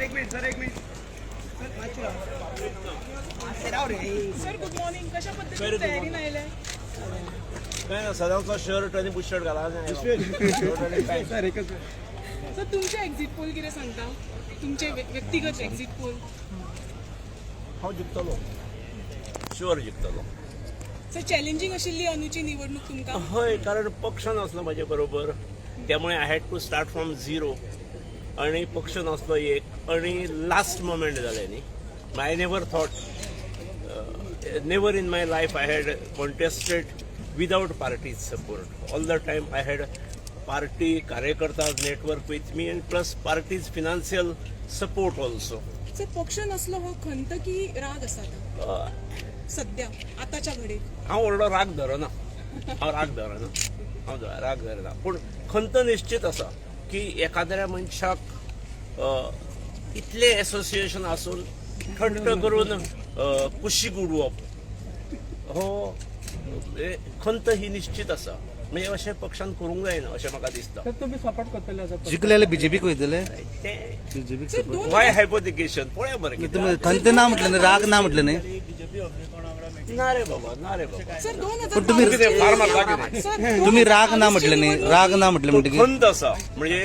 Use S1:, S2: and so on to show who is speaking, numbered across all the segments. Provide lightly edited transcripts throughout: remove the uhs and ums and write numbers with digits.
S1: एक minute sir, एक minute sir.
S2: Sir, good morning. कशा पद्दतीन तयारीन आयले?
S3: काय ना, सदांचो शर्ट आणि बुशर्ट घाला. शर्ट आणि पॅन्ट.
S1: सर, एकच.
S2: सर, तुमचे एक्झिट पोल कितें सांगता? तुमचे व्यक्तिगत एक्झिट पोल.
S3: हांव जिखतलो, शुअर जिखतलो.
S2: सर, चॅलेंजिंग आशिल्ली अंदूची निवडणूक तुमकां?
S3: हय, कारण पक्ष नासलो म्हाजे बरोबर, त्यामुळे I had to start from zero आणि पक्ष नासलो एक आणि लास्ट मोमेंट जालें न्ही. I never thought, never in my life I had contested without party's support. All the time I had party कार्यकर्ता network with me and plus party's financial support also.
S2: Sir, पक्ष नसलो हो खंत की राग आसा आतां सध्या आताच्या घडीक?
S3: हांव व्हडलो राग धरना, हांव राग धरना, हांव राग धरना, पूण खंत निश्चित आसा की एखाद्या मनशाक इतलें एसोसिएशन आसून खंत करून कुशीक उडोवप हो खंत ही निश्चित आसा. म्हणजे अशें पक्षान करूंक जायना अशें म्हाका दिसता.
S1: तर तुम्ही सपोर्ट करतले असं?
S4: जिखलेले बीजेपीक वयतले.
S3: तें
S4: बीजेपीक.
S2: सर, दोन
S3: वाय हायपोथिकेशन पळया बरें कितें.
S4: तुमी खंत ना म्हटलें न्ही, राग ना म्हटलें न्ही.
S3: ना रे बाबा, ना रे बाबा.
S2: सर, 2000
S4: पण तुम्ही-
S3: कितें फार मारता कितें?
S2: सर,
S4: तुम्ही राग ना म्हटलें न्ही, राग ना म्हटलें म्हणटकीर
S3: खंत आसा म्हणजे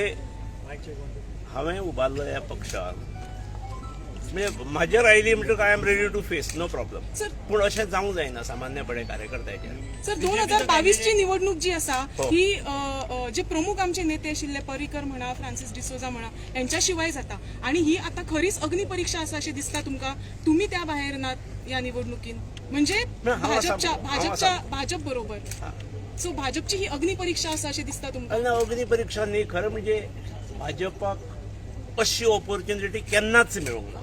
S3: हांवें उबारलो ह्या पक्षान, म्हणजे म्हाजेर आयली म्हणटकच I am ready to face, no problem.
S2: Sir.
S3: पूण अशें जावंक जायना सामान्यपणे कार्यकर्त्याचेर.
S2: सर, 2022 ची निवडणूक जी आसा
S3: हो.
S2: ही अ, अ, जे प्रमुख आमचे नेते आशिल्ले पर्रीकर म्हणा, फ्रांसिस डिसोजा म्हणा, यांच्या शिवाय जाता आणि ही आता खरीच अग्निपरीक्षा आसा अशें दिसता तुमकां? तुम्ही त्या भायर नात या निवडणुकीन, म्हणजे
S3: ना, हांव आसा.
S2: भाजपच्या
S3: हांव
S2: भाजपच्या
S3: आसा.
S2: भाजप बरोबर. सो भाजपची ही अग्निपरीक्षा आसा अशें दिसता तुमकां?
S3: आनी अग्निपरीक्षा न्ही, खरें म्हणजे भाजपाक अशी ऑपॉर्च्युनिटी केन्नाच मेळूंक ना,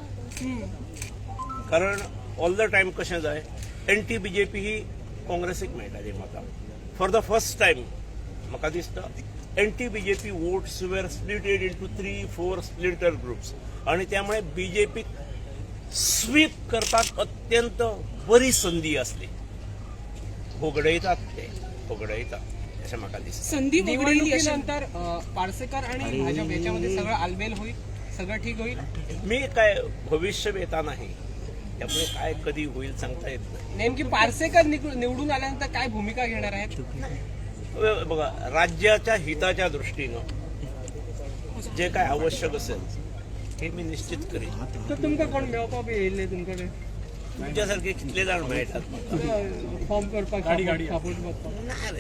S3: कारण ऑल the time कशें जाय, एंटी बीजेपी ही काँग्रेसीक मेळटाली मतां. फॉर the first time म्हाका दिसता anti BJP votes were splitted into three four splinter groups आणि त्यामुळे बीजेपीक स्वीप करपाक अत्यंत बरी संदी आसली. होगडयतात ते होगडयतात अशें म्हाका दिसता.
S2: संधी वगळली अशें?
S1: निवडणुकीनंतर पार्सेकर आणि भाजप याच्यामध्ये सगळं आलबेल होईल, सगळं ठीक होईल?
S3: मी काय भविष्यवेता नाही, त्यामुळे काय कधी होईल सांगता येत नाही.
S1: नेमकी पार्सेकर निवडून आल्यानंतर काय भूमिका घेणार आहेत?
S3: बघा, राज्याच्या हिताच्या दृष्टीनं जे काय आवश्यक असेल हे मी निश्चित करीन.
S1: तर तुमका कोण मेळोवपाक बी येयल्ले तुमकडे?
S3: तुमच्यासारखे कितले जाण मेळटात म्हाका.
S1: फॉर्म करपाक, गाडी सपोर्ट करपाक.
S3: ना रे.